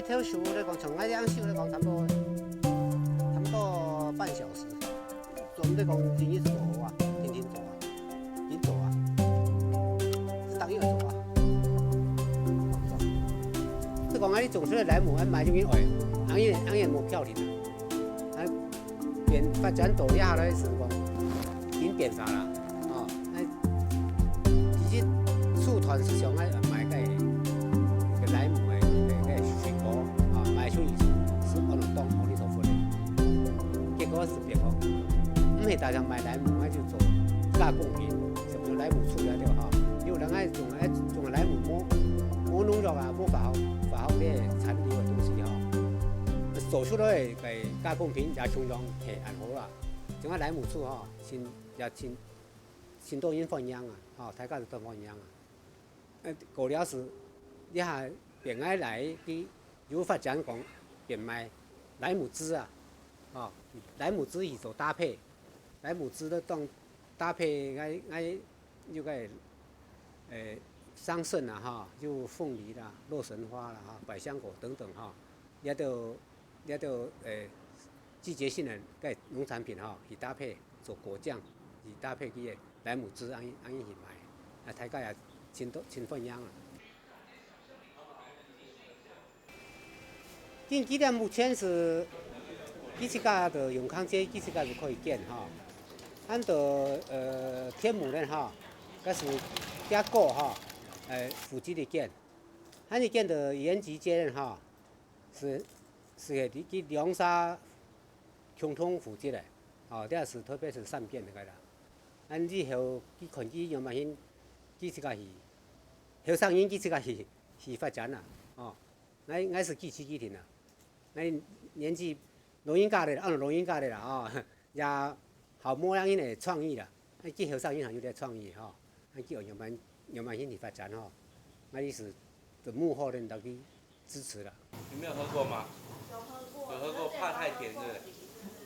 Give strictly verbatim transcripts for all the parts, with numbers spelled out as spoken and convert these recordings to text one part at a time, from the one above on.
頭手來講，像𠊎這樣手來講，差不多，差不多半小時。做毋得講日日做啊，天天做啊，緊做啊，係當然愛做啊。係講啊，你種出來來無，愛賣就緊愛，恁樣，恁樣無漂亮啊。啊，變發展到這下來係講，緊變化啦，哦，啊 其實手段係想愛賣个，个來無个，个，个水果啊，賣出去係，係安到當阿彌陀佛个。結果係變講，毋係單淨賣來無，𠊎就做加工品，像來無醋啊，對吧？吼，有人愛種，愛種來無，無，無農藥啊，無化學，化學个殘留个東西吼，做出來个加工品也相當係恁好啦。像來無醋吼，真，也真 真多人歡迎啊，吼，大家都當歡迎啊。呃，過了時，這下變𠊎來，佢有發展講變賣萊姆汁啊，吼，萊姆汁去做搭配，萊姆汁都當搭配𠊎，𠊎有个，呃，桑葚啊，吼，有鳳梨啦、洛神花啦，吼，百香果等等，吼，也都，也都，呃，季節性个農產品，吼，去搭配做果醬，去搭配佢个 萊姆汁恁樣，恁樣去賣，啊，大家也真多，真歡迎啊。這間店目前係，佢自家个永康街，佢自家係可以建吼。恁到，呃，天母个吼，該係較高吼，呃，負責个建。恁樣建到延吉街个吼， 係，係个，佢，佢兩儕共同負責个，哦，這係特別係三間个啦。恁以後佢看佢仰般形，佢自家去，後生人佢自家去，去發展啦，哦。𠊎，𠊎係支持佢定啊。𠊎年紀老人家个啦，啊，老人家个啦，哦，也 好，無恁樣个創意啦，啊，佢後生人還有點創意吼，啊，佢愛仰般，仰般形去發展吼，𠊎意思，就幕後人都去支持啦。你沒有喝過嗎？有喝過，有喝過，怕太甜，對不對？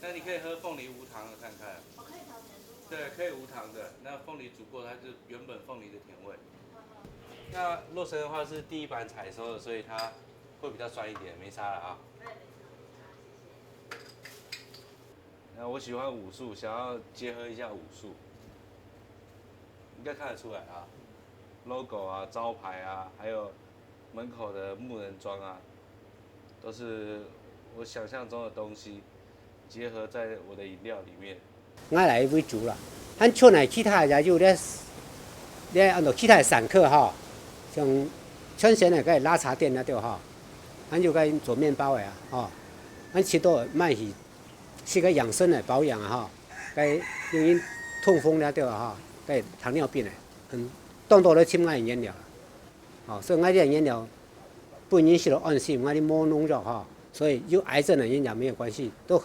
那你可以喝鳳梨無糖的看看。我可以調甜度嗎？對，可以無糖的。那鳳梨煮過，它是原本鳳梨的甜味。那洛神的話是第一版採收的，所以它會比較酸一點，沒差了啊。那我喜歡武術，想要結合一下武術，應該看得出來啊，logo啊、招牌啊，還有門口的木人樁啊，都是我想像中的東西，結合在我的飲料裡面。 𠊎來為主啦。還像𠊎其他也有咧，咧安到其他个散客吼，像全省个該拉茶店那兜吼，還有該做麵包个啊，吼，還盡多賣去食个養生个保養啊，吼，該因為痛風那兜啊，吼，該糖尿病个，嗯，當多咧尋𠊎个原料啦。吼，所以𠊎這个原料分人食了安心，𠊎這無農藥吼，所以有癌症个人也沒有關係，都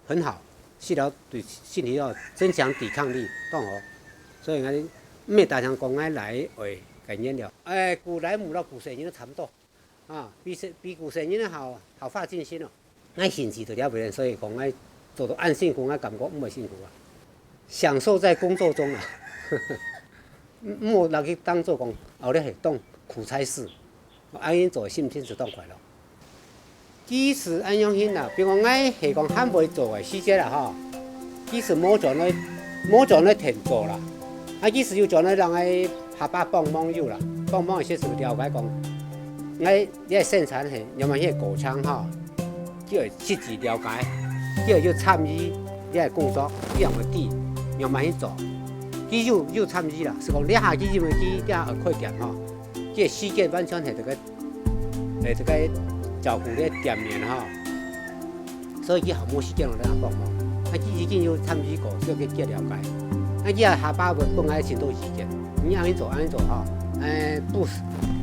很好，食了對身體要增強抵抗力，當好。所以𠊎毋係單淨講𠊎來會个原料。哎，古萊姆摎古時人都差毋多，啊，比，比古時人好，好發進心哦。𠊎興趣就了不得，所以講𠊎做到恁辛苦，𠊎感覺毋會辛苦啊。享受在工作中啊，毋好拿去當做講，哦，你係當苦差事。 𠊎恁樣做心情係當快樂。其實恁樣形啦，比如講𠊎係講還會做个時節啦吼，其實無轉來，無轉來停做啦。啊，其實有轉來人个下把幫忙有啦，幫忙个時係了解講，𠊎這生產係仰般个過程吼，佢會實際了解，佢會有參與這个工作，佢樣會知，仰般去做。佢有，有參與啦，係講這下佢因為佢這開店吼， 這个時間完全係這个，誒，這个照顧這个店面吼，所以佢好無時間來幫忙。啊，佢已經有參與過，所以佢較了解。啊，佢也下把會分𠊎盡多意見，你恁樣做，恁樣做吼，誒，不，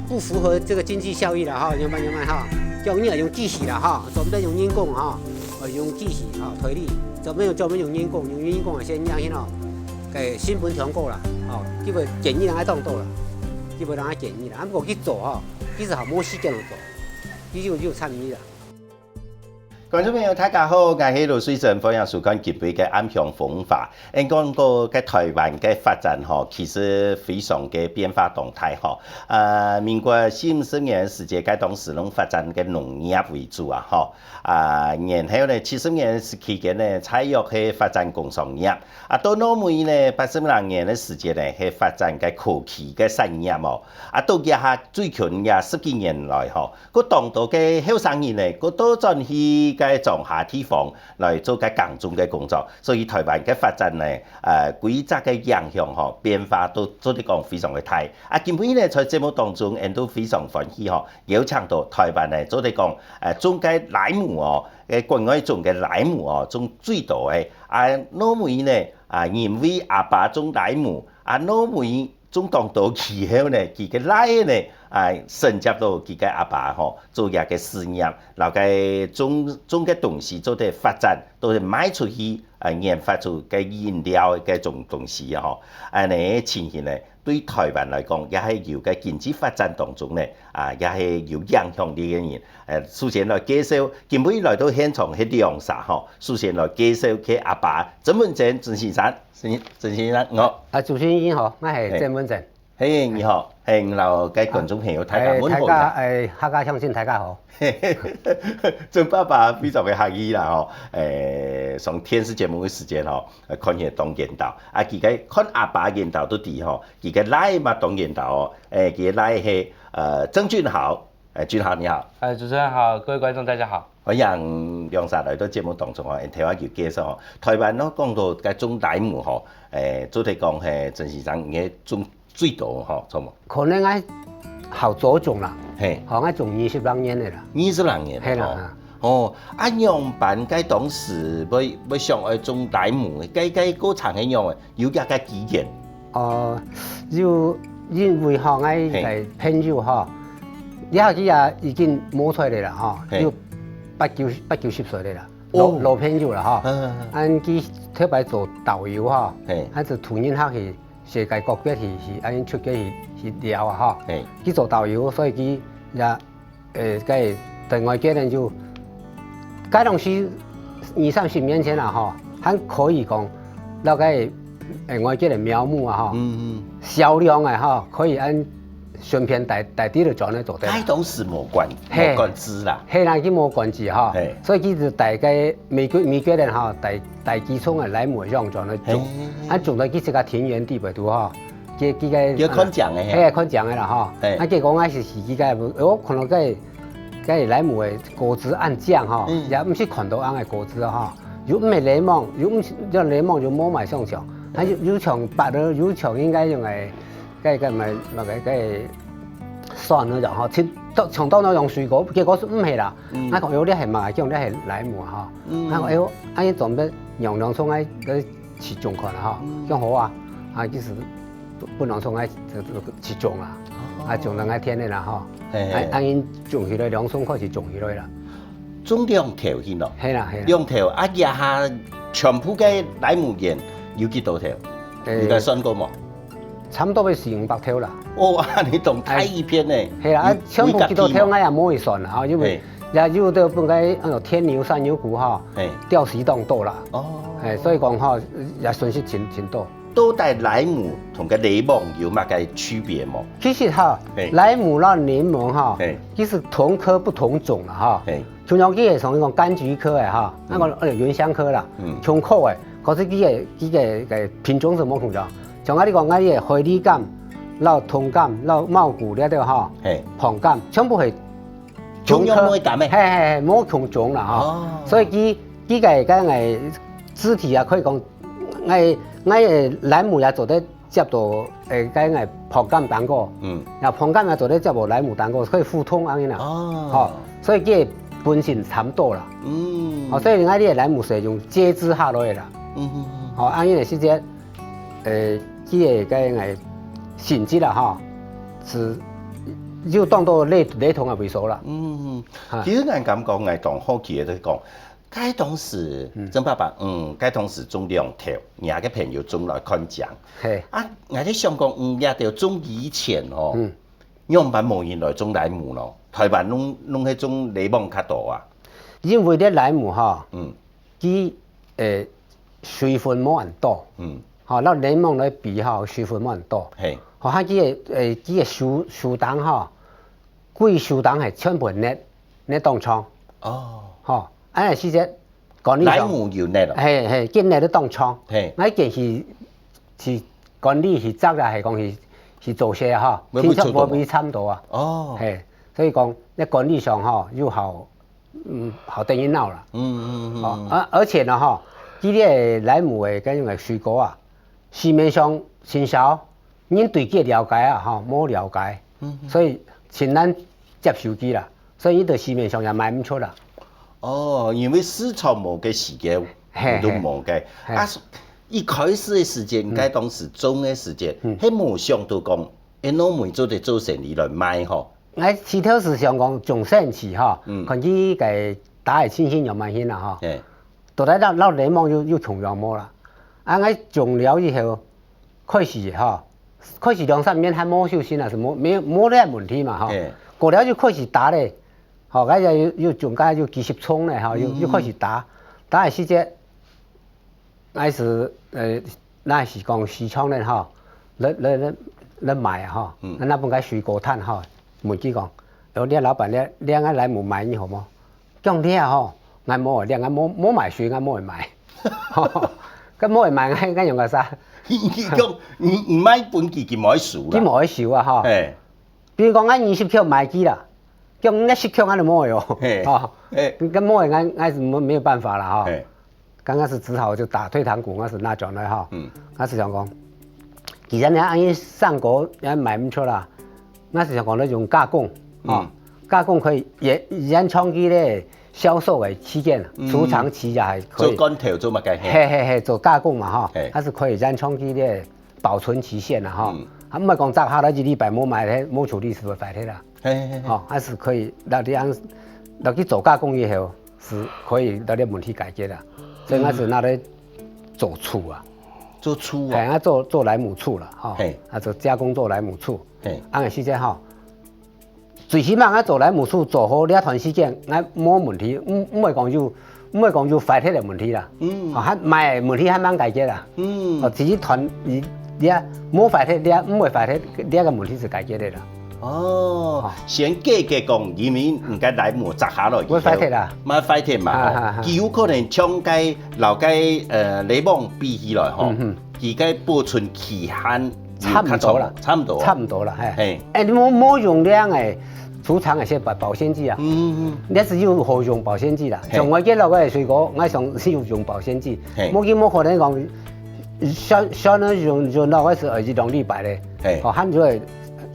不符合這个經濟效益啦吼，仰般仰般吼，叫你愛用機器啦吼，做毋得用人工吼，呃，用機器吼，推力，做毋得用，做毋得用人工，用人工个先恁樣吼，該成本上高啦，吼，佢會建議人愛當多啦。 佢會人家建議啦，啊，毋過佢做吼，其實吼無時間去做，佢就，就參與啦。觀眾朋友，大家好，𠊎係羅瑞珍，歡迎收看今晡个暗香風華。𠊎講到个台灣个發展吼，其實非常个變化當大吼。啊，民國四五十年个時節，該當時攏發展个農業為主啊吼。啊，然後呢，七十年个期間呢，大約係發展工商業。啊，到落尾呢，八十零年个時節呢，係發展个科技个產業哦。啊，到這下最近這十幾年來吼， 該當多个後生人呢，該倒轉去該庄下地方來做該耕種个工作，所以台灣个發展呢，呃，規則个影響吼，變化都做得講非常个大。啊，今晡日呢，在節目當中，𠊎都非常歡喜吼，邀請到台灣呢，做得講，呃，種个萊姆哦，呃，國外種个萊姆哦，種最多个。啊，落尾呢，啊，因為阿爸種萊姆，啊，落尾 種當多以後呢，佢个倈仔呢，啊，承接到佢个阿爸吼，做這个事業，然後該種，種个東西做得發展，做得賣出去，啊，研發出个飲料个種東西啊吼。恁呢情形呢，對台灣來講，也係有个經濟發展當中呢，啊，也係有影響力个人。呃，首先來介紹，今晡日來到現場係兩儕吼，首先來介紹佢阿爸曾文正曾先生。 曾先，曾先生，你好。啊，主持人你好，𠊎係曾文正。嘿，你好，嘿，你摎該觀眾朋友大家問好啦。哎，大家，哎，客家鄉親大家好。曾爸爸非常个客氣啦吼，誒，上電視節目个時間吼，呃，看起來當緣投，啊，佢个看阿爸緣投都知吼，佢个倈仔嘛當緣投哦，誒，佢个倈仔係，呃，曾俊豪，誒，俊豪你好。哎，主持人好，各位觀眾大家好。 歡迎兩儕來到節目當中吼，𠊎頭下就介紹吼，台灣咯，講到該種萊姆吼，誒，做得講係曾先生，你个種最多吼，著無？可能𠊎較早種啦，嘿。吼，𠊎種二十零年个啦。二十零年了吼。係啦。哦，啊，仰般該當時會，會想愛種萊姆，該，該過程係仰个？ 有這个機緣。哦，就因為吼，𠊎嘿。个朋友吼，這下佢也已經無在了啦吼，嘿。有八九，八九十歲了啦，哦。老，老朋友了吼。嗯，嗯，嗯。恁佢頭擺做導遊吼，嘿。恁就同人客去世界各國去，去恁出國去，去尞啊吼。嘿。佢做導遊，所以佢也 誒，該在外國人就，該當時二三十年前啊吼，還可以講，那個，誒，外國个苗木啊吼，嗯，嗯。銷量啊吼，可以恁順便帶，帶地就轉來做得。該當時無管，嘿。無管制啦。嘿，人佢無管制吼，嘿。所以佢就帶个美國，美國人吼，帶，帶幾叢个萊姆樣轉來種，嘿。啊種到佢自家田園地背肚吼， 佢，佢个，佢看靚个，嘿。嘿，看靚个啦吼。嘿。啊，結果𠊎係時機个，哦，看到該，該萊姆个果子恁靚吼，嗯。也毋係看到恁个果子吼，又毋係檸檬，又毋係，這檸檬又無賣相像，啊，又，又像芭樂，又像應該用个，該，該麼，麼个，該酸个吼，像，像到那種水果，結果係毋係啦。嗯。啊，講，哦，這係麼个，講這係萊姆吼。嗯。啊，講，哎喲，啊，你準備用兩種來，來試種看啦吼，嗯。講好啊，啊，其實 不，不能種，愛，就，就試種啦，哦。啊，種等愛田个啦吼。嘿，嘿。啊，啊，𠊎種起來，兩叢開始種起來啦。種兩頭去喏？係啦，係啦。兩頭啊，這下全部个萊姆園有幾多頭？誒，你有算過無？差不多愛四五百頭啦。哦，啊，你當大一片呢。係啦，啊，有，全部幾多頭，有幾多？𠊎也無去算啦，吼，因為嘿。也有个分該，呃，天牛、山牛股吼，嘿。吊死當多啦。哦。嘿，所以講吼，也損失真，真多。 到底萊姆同个檸檬有麼个區別無？其實哈，嘿。萊姆摎檸檬哈，嘿。其實同科不同種啦哈。嘿。就像佢个像講柑橘科个哈，嗯。該個，呃，芸香科啦，嗯。同科个，可是佢个，佢个，个品種係無同種。像𠊎你講，𠊎个海梨柑、摎桶柑、摎茂谷這兜哈，嘿。磅柑，全部係 共樣無會減个。嘿，嘿，嘿，無共種啦，吼。哦。所以佢，佢个，个，个質地啊，可以講，𠊎，𠊎个萊姆也做得接到，誒，个，个磅柑頂高。嗯。然後磅柑也做得接到萊姆頂高，可以互通恁樣啦。哦。吼，所以佢个本性差不多啦。嗯。吼，所以𠊎這个萊姆係用接枝下來个啦。嗯，嗯，嗯。吼，恁樣个時節， 誒，佢个个个性質啦，吼，係有當多類，類同个位所啦。嗯，哈。其實𠊎感覺𠊎當好奇个就係講，該當時，嗯。曾爸爸，嗯，該當時種兩頭，若个朋友種來看靚。嘿。啊，𠊎在想講，嗯，這兜種以前吼，嗯。 仰般無人來種萊姆咯？臺灣攏，攏係種檸檬較多啊。因為這萊姆吼，嗯，佢，呃，水分無恁多，嗯，吼，摎檸檬來比吼，水分無恁多，嘿，吼，佢个，呃，佢个樹，樹頂吼，歸樹頂係全部係泥，泥當長，哦，吼，恁樣時節管理上，萊姆有泥哦，嘿，嘿，佢泥都當長，嘿，𠊎建議去管理去摘啦，係講去，去做事吼，無會出到無？無會差毋多啊，哦，嘿，所以講，這管理上吼，又好 嗯，好得人惱啦。嗯嗯嗯。哦，啊，而且呢吼，佢个萊姆个跟个水果啊，市面上盡少，人對佢了解啊，吼，無了解，嗯嗯。所以盡難接受佢啦，所以佢在市面上也賣毋出啦。哦，因為市場無个時間，嘿，都無个。嘿。啊，一開始个時間，嗯，應該當時種个時間，嗯，係無想到講，會拿來做得做生理來賣吼。 𠊎起頭係想講種先去吼，嗯，看佢个打个情形仰般形啦吼。嘿。到底摎，摎檸檬又，又共樣無啦。啊，𠊎種了以後，開始吼，開始兩三年還無收成啊，係無，無，無這問題嘛吼。嘿。過了又開始打咧，吼，𠊎也有，有種，該有幾十叢咧吼，又，嗯，又開始打，打个時節， 𠊎係，呃，若係講市場咧吼，來，來，來，來賣啊吼，嗯，𠊎拿分該水果攤吼，問佢講，哦，這老闆，這，這𠊎來無賣你好無？講這吼，𠊎無，這𠊎無，無賣水，𠊎無會賣。吼，該無會賣，𠊎，𠊎用个啥？佢講，你，你賣分佢，佢無會收啦。佢無會收啊吼。嘿。比如講，𠊎二十箍賣佢啦，講你十箍𠊎就無會哦。嘿。哦，嘿。該無會，𠊎，𠊎係沒，沒有辦法啦吼。嘿。 剛開始只好就打退堂鼓，𠊎係拿轉來吼。嗯。𠊎係想講，既然你恁樣生果也賣毋出啦，𠊎係想講你用加工，吼，嗯，加工可以延，延長佢个銷售个期間，嗯，儲藏期也還可以。做罐頭，做麼个？嘿。嘿，嘿，嘿，做加工嘛，吼，嘿，它是可以延長佢个保存期限啦，吼。嗯。啊，毋係講摘下來一禮拜無賣，嘿，無處理係會壞忒啦。 嘿，嘿，嘿。吼，還係可以，拿這樣，拿去做加工以後，係可以拿這問題解決啦。所以𠊎係拿來做醋啊。做醋啊？嘿，啊，做，做萊姆醋啦，吼。嘿。啊，做加工做萊姆醋。嘿。恁樣時間吼，最起碼𠊎做萊姆醋做好這段時間，𠊎無問題，毋，毋會講有 毋會講有壞忒个問題啦。嗯。哦，還賣个問題還吂解決啦。嗯。哦，只係斷，你，你啊，無壞忒，你啊，毋會壞忒，你个問題係解決个啦。哦，哦。先解決講，因為人家萊姆摘下來以後，會壞忒啦。嘛壞忒嘛，吼。啊，啊，啊。佢有可能像該，摎該，呃，檸檬比起來吼，嗯哼。 佢个保存期限有較長，差毋多啦，差毋多啊。差毋多啦，嘿。嘿。哎，你莫，莫用這樣个儲藏个些保，保鮮劑啊。嗯，嗯，嗯。你係有好用保鮮劑啦，嘿。像𠊎个落个水果，𠊎想係有用保鮮劑。嘿。無佢無可能講，像，像那用，用到个係一兩禮拜咧。嘿。哦，佢就會，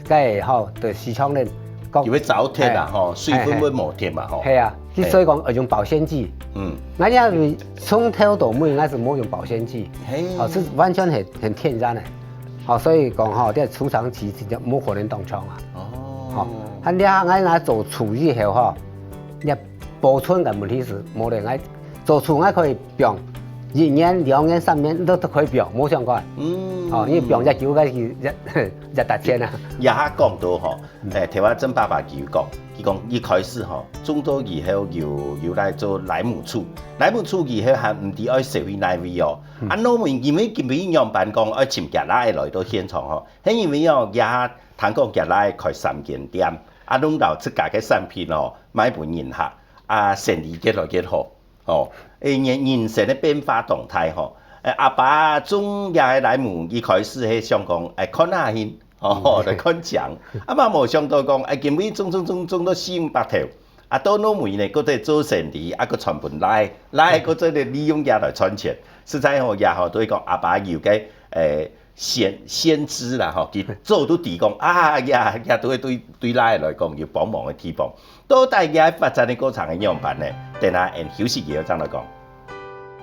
該吼，對市場咧，講，佢會燥忒啦，嘿。吼，水分會無忒嘛，吼。嘿啊，嘿。所以講，呃，用保鮮劑。嗯。𠊎這樣從頭到尾，𠊎係無用保鮮劑。嘿。哦，係完全很，很天然个。 吼，所以講吼，這儲藏期真正無可能當長啊。哦。吼，啊，你看𠊎拿做醋以後吼，你保存个問題係無咧，𠊎做醋𠊎可以放一年、兩年、三年都，都可以放，無相關。嗯。吼，因為放較久，該係一，一大千啊。這下講到吼，嗯。誒，頭下曾爸爸佢有講，佢講一開始吼，種到以後有，有來做萊姆醋，萊姆醋以後還毋知愛銷去哪位哦。嗯。啊，農民因為今晡日仰般講愛請厥倈仔來到現場吼， 係因為哦，這下聽講厥倈仔開三間店，啊，攏摎自家个產品哦，賣分人客，啊，生理越來越好，吼，誒，人，人生个變化當大吼。誒，阿爸種這个萊姆，一開始係想講，誒，看下去，吼，來看情，啊嘛無想到講，誒，今晡日種種種種到四五百頭，啊，到農民呢，閣在做生理，啊，閣傳分倈，倈閣做得利用這來賺錢。實在吼，這吼，都係講阿爸有个，誒， 先，先知啦吼，佢早都知講，啊，這，這都係對，對倈仔來講有幫忙个地方。到底這發展个過程係仰般呢？等下𠊎等休息以後正來講。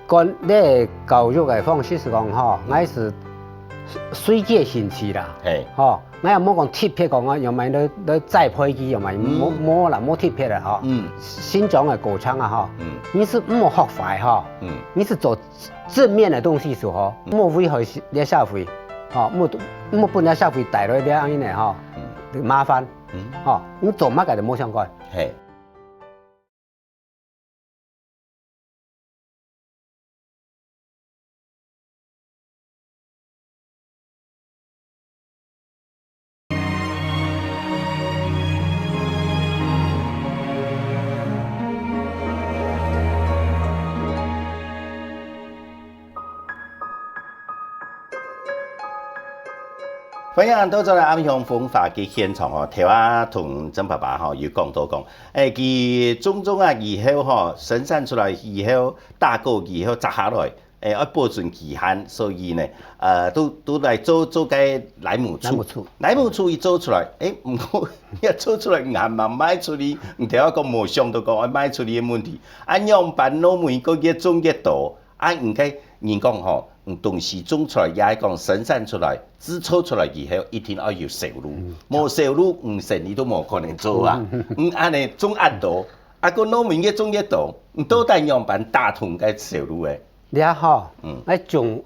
講這教育个方式係講吼，𠊎係隨个興趣啦，嘿。吼，𠊎也無講特別講啊，仰般來，來栽培佢，仰般，嗯。無，無啦，無特別啦吼。嗯。生長个過程啊吼，嗯。你係毋好學壞吼，嗯。你係做 正面个東西就好，嗯。莫危害這社會，吼，莫，莫分這社會帶來這樣个吼，嗯。麻煩，嗯。吼，你做麼个都無相關。嘿。歡迎倒轉來暗香風華个現場吼，頭下同曾爸爸吼有講到講，誒，佢種種啊以後吼，生產出來以後，大個以後摘下來，誒，愛保存期限，所以呢，呃，都都來做做个萊姆醋。萊姆醋。萊姆醋一做出來，誒，毋過也做出來，毋還賣出去，毋頭下講無想到講愛賣出去个問題，啊，仰般老妹个越種越多，啊，應該人講吼，嗯，東西種出來，也係講生產出來，製造出來以後，一定愛有銷路。嗯。無銷路，嗯，生意都無可能做啊。嗯，嗯，嗯。嗯，恁呢種恁多，啊，个農民越種越多，嗯，到底仰般打通个銷路誒？你看吼，嗯。愛種，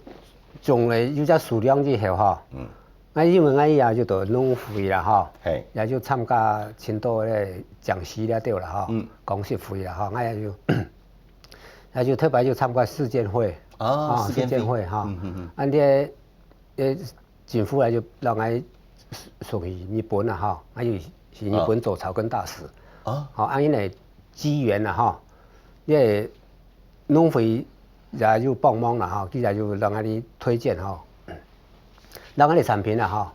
種了有隻數量以後吼，嗯。啊，因為𠊎也有做農會啦吼，嘿。也有參加盡多个講習了對啦吼，嗯。講習會啦吼，𠊎也有 那就特別就參加世建會，哦，啊，世建會。世建會哈，嗯，嗯，嗯。啊，這，呃，政府來就讓𠊎送去日本啦哈，啊，又去日本做草根大使。哦。好，啊，因為機緣啦哈，因為農會也有幫忙啦哈，佢也有讓𠊎去推薦哈，讓𠊎个產品啦哈，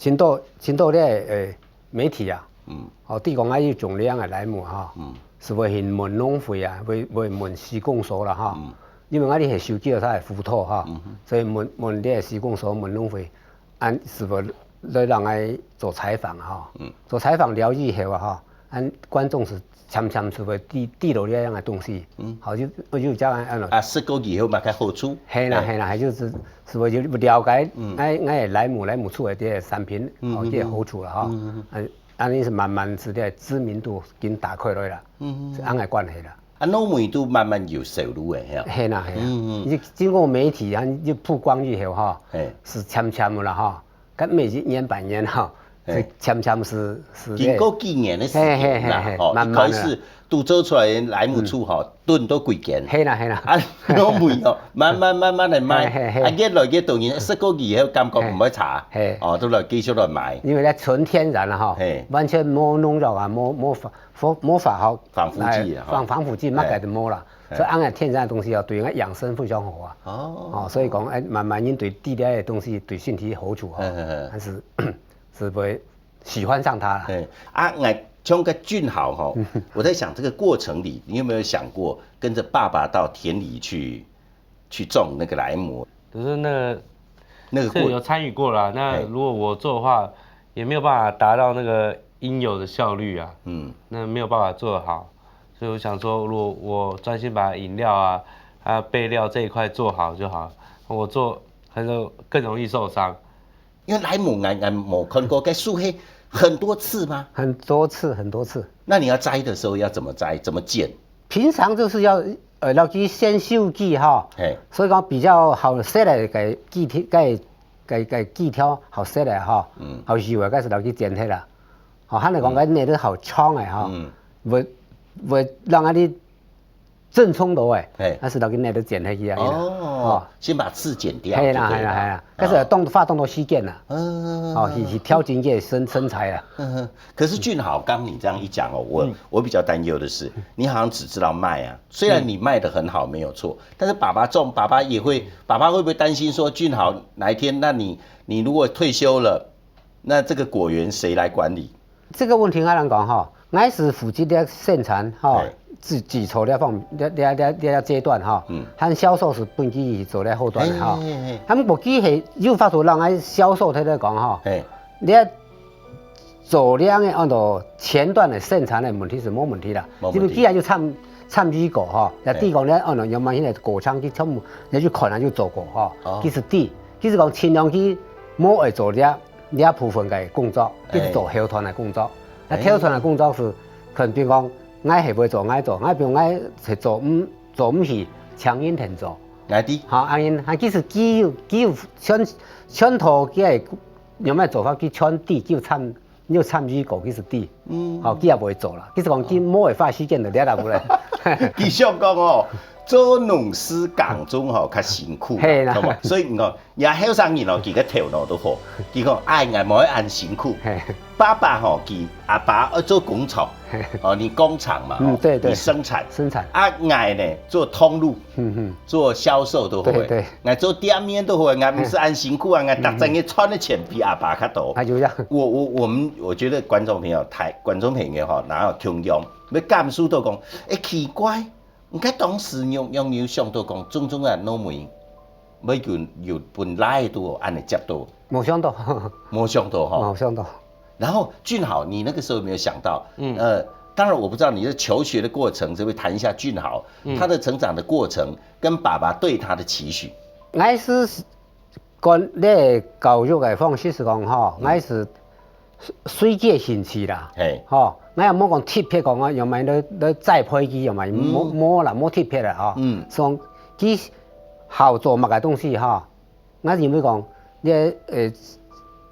盡多，盡多个，呃，媒體啊，嗯。哦，對講啊，有種類个萊姆哈，嗯。 係會去問農會啊，會，會問市公所啦哈。嗯。因為𠊎兜係收集佢个福托哈，嗯哼。所以問，問這个市公所，問農會，恁係會來讓𠊎做採訪哈。嗯。做採訪了以後啊哈，恁觀眾係漸漸係會知，知道這樣个東西。嗯。好，就，就這樣恁樣。啊，食過以後嘛，較好處。係啦，哎。係啦，就係，係會有了解，嗯。𠊎，𠊎个萊姆，萊姆出个這个產品，嗯，哦，這个好處啦哈。嗯，嗯，嗯。啊， 恁呢係慢慢使得知名度緊打開來啦，嗯。係恁个關係啦。啊，農民都慢慢有收入个，係啊。係啦，係啦。嗯，嗯。你經過媒體啊，你曝光以後哈，嘿。係漸漸个啦哈，該每一年半年哈，嘿。係漸漸係，係經過幾年个時間啦，嘿，嘿，嘿，嘿，吼，慢慢个啦。一開始都做出來个萊姆醋吼，嗯。 燉到幾間。係啦，係啦。啊，農民哦，慢慢慢慢來賣，嘿，嘿，嘿。啊，越來越多人食過以後感覺毋會差，嘿。哦，都來繼續來買。因為佢純天然啦，吼，嘿。完全無農藥啊，無，無防，無，無化學，防腐劑啊，哎，防，吼。防腐劑，嘿。麼个都無啦。嘿。所以恁樣天然个東西哦，對𠊎養生非常好啊。哦。哦，所以講，哎，慢慢人對這類个東西對身體好處啊，嘿，嘿，嘿。還係，係會 喜歡上它了。哎，啊，𠊎像个俊豪吼，我在想這個過程裡，你有沒有想過跟著爸爸到田裡去，去種那個萊姆？可是那個，那個過，是有參與過啦。那，哎。如果我做的話，也沒有辦法達到那個應有的效率啊。嗯。那沒有辦法做得好。所以我想說，如果我專心把飲料啊，啊，備料這一塊做好就好。我做，還是更容易受傷。 因為萊姆𠊎，𠊎無看過，該樹係很多刺嗎？很多刺，很多刺。那你要摘的時候要怎麼摘？怎麼剪？平常就是要，呃，摎佢先修枝哈。嘿。所以講比較好食个，該枝條，該，該，該枝條好食个哈。嗯。好修个，該係摎佢剪忒啦。好，還係講該葉仔好長个哈。嗯。會，會讓佢 正衝到誒，嘿。但是摎佢葉仔剪下去啊，哦，哦。先把刺剪掉，係啦，就對了。係啦，係啦，啊。該係當，花當多時間啦。嗯。哦，去，去調整佢个身，身材啊。嗯，可是俊豪，剛你這樣一講哦，我，嗯。我比較擔憂的是，你好像只知道賣啊。雖然你賣得很好，沒有錯，但是爸爸種，爸爸也會，爸爸會不會擔心說，俊豪哪一天，那你，你如果退休了，那這個果園誰來管理？ 這個問題𠊎同你講吼，𠊎係負責這生產吼，嘿。製，製造這方，這，這，這，這階段吼，嗯。和銷售係分佢做這後段个吼。嘿，嘿，嘿，嘿。啊，毋過佢係有法度讓𠊎銷售，佢來講吼，嘿。這做這个安到前段个生產个問題係無問題啦，無問題。因為佢也有參，參與過吼，也嘿。知講咧，安到原本現在過程佢全部也有可能有做過吼，哦。佢係知，佢係講盡量佢無愛做這 這部分个工作，哎。佢係做後段个工作。那哎。後段个工作係，可能比如講，𠊎係會做，𠊎做，𠊎比如𠊎係做毋，做毋起，請人來做。𠊎知。好，恁樣，啊，其實佢有，佢有全，全套佢个，有麼个做法，佢全知，佢有參，有參與過，佢係知。嗯。好，佢也會做啦。其實講，佢無會花時間就了了無咧。佢想講哦，做農事耕種吼，較辛苦嘛，係啦。著無？所以你看，這後生人哦，佢个頭腦都好，佢講，哎，𠊎無愛恁辛苦。係。爸爸吼，佢阿爸愛做工廠，係。哦，你工廠嘛，嗯，吼，對，對。你生產。生產。啊，𠊎呢，做通路，嗯，嗯。做銷售都好誒。對，對。𠊎做店面都好誒，𠊎毋使恁辛苦啊，𠊎逐隻月賺个錢比阿爸較多。啊，有影。我，我，我們，我覺得觀眾朋友，台，觀眾朋友吼，若有共樣，會感受到講，誒，奇怪， 你看當時仰，仰有想到講，種種啊，農民，會有，有分倈仔都恁樣接到？無想到。無想到吼。無想到。然後俊豪，你那個時候有沒有想到？嗯。呃，當然我不知道你的求學的過程，可不可以談一下俊豪，嗯。他的成長的過程，跟爸爸對他的期許？𠊎係 講這教育个方式係講吼，嗯。𠊎係隨，隨佢个興趣啦。嘿。吼，𠊎也無講特別講啊，用麼來，來栽培佢，用麼，嗯。無，無啦，無特別啦吼。嗯。像佢好做麼个東西吼，𠊎認為講，這，呃，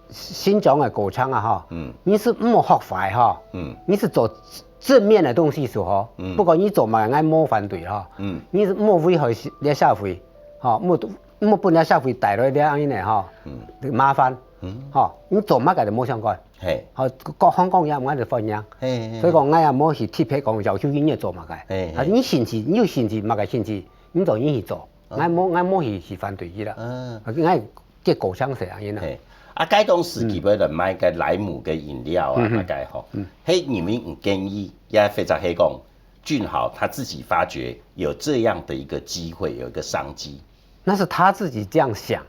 新疆个歌唱啊吼，嗯。你係毋好學壞吼，嗯。你係做正面个東西就好，嗯。不管你做麼个，𠊎無反對吼。嗯。你係毋好危害這社會，吼，毋好 毋好分這社會帶來這樣呢吼，嗯。麻煩，嗯。吼，你做麼个都無相干。嘿。吼，各行各業𠊎都歡迎。嘿，嘿，嘿。所以講，𠊎也無去特別講要求你做麼个。嘿，嘿。啊，你興趣，你有興趣，麼个興趣，你就你去做。哦。𠊎無，𠊎無去，去反對佢啦。嗯。啊，𠊎結果像這樣呢。嘿。啊，該當時嗯。佢會來賣个萊姆个飲料啊，嗯哼。大概吼。嗯。嘿，你們有建議，也或者係講，俊豪他自己發覺有這樣的一個機會，有一個商機。 那是他自己這樣想。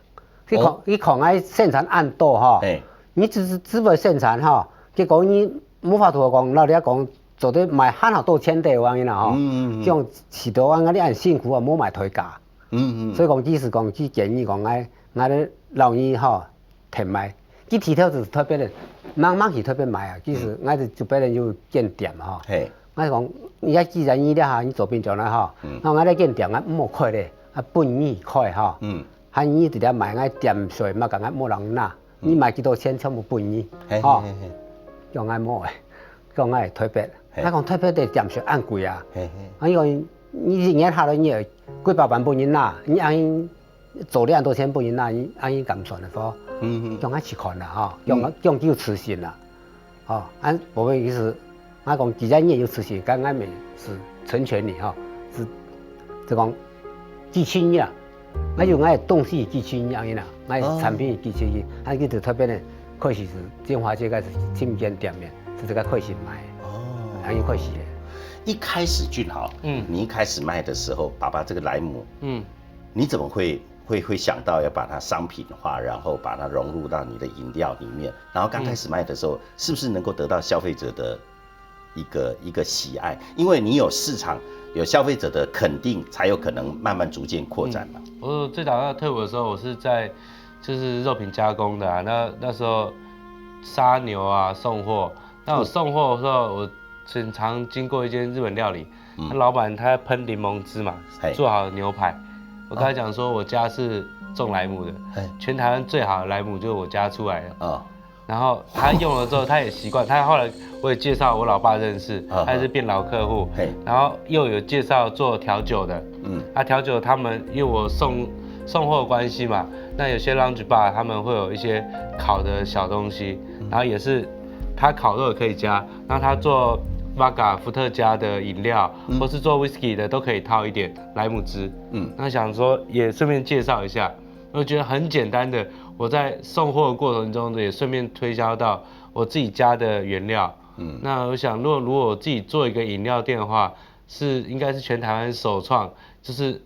佢看，哦。佢看𠊎生產恁多吼，嘿。你只係，只會生產吼，結果你無法度講，老實講，做得賣還好多錢个話呢吼，嗯，嗯，嗯。這種使得𠊎，𠊎恁辛苦啊，無賣代價。嗯，嗯。所以講，其實講，佢建議講，𠊎，𠊎來老二吼， 添賣。佢提頭就特別个，慢慢去特別賣啊。其實嗯。𠊎就，就別人有間店吼。嘿。𠊎講，你既然你這下你做冰酒了吼，嗯。那𠊎這間店𠊎毋好開咧，啊，分你開吼。嗯。還你直接賣，𠊎店稅麼个𠊎無人拿，嗯。你賣幾多錢全部分你，嘿，吼。嘿，嘿，嘿。叫𠊎無个，叫𠊎特別。嘿。𠊎講特別个店稅恁貴啊。嘿，嘿。啊，因為你一年下來你也幾百萬分人拿，你恁 做了恁多錢分人拿，恁樣敢算个話，嗯，嗯。叫𠊎試看啦，吼，叫𠊎，嗯。叫𠊎有自信啦，吼，恁無个意思，𠊎講既然你有自信，該𠊎乜係成全你，吼，係，就講寄情你啊，𠊎有𠊎个東西寄情你恁樣啦，𠊎个產品寄情你，哦。恁樣就特別个開始係金華街開始尋間店面，係這个開始賣，哦。恁樣開始个。一開始俊豪，嗯。你一開始賣的時候，爸爸這個萊姆，嗯。 你怎麼會，會，會想到要把它商品化，然後把它融入到你的飲料裡面？然後剛開始賣的時候，嗯。是不是能夠得到消費者的一個，一個喜愛？因為你有市場，有消費者的肯定，才有可能慢慢逐漸擴展嘛。嗯，我最早要退伍的時候，我是在，就是肉品加工的啊，那，那時候杀牛啊，送货，那我送货的時候，我很常经过一间日本料理，嗯。那老板他喷柠檬汁嘛，嘿。做好的牛排，我跟他讲说我家是种莱姆的，嘿。全台湾最好的莱姆就是我家出来的。啊。然后他用了之后，他也习惯。他后来我也介绍我老爸认识，啊。他也是变老客户，嘿。然后又有介绍做调酒的，嗯。啊，调酒他们因为我送，送货关系嘛，那有些 lounge bar 他们会有一些烤的小东西，嗯。然后也是他烤肉也可以加，那他做 vodka 伏特加的饮料，嗯。或是做 whisky 的都可以套一点莱姆汁。嗯。那想说也顺便介绍一下，我觉得很简单的，我在送货的过程中也顺便推销到我自己家的原料。嗯。那我想，如果，如果我自己做一个饮料店的话，是，应该是全台湾首创，就是，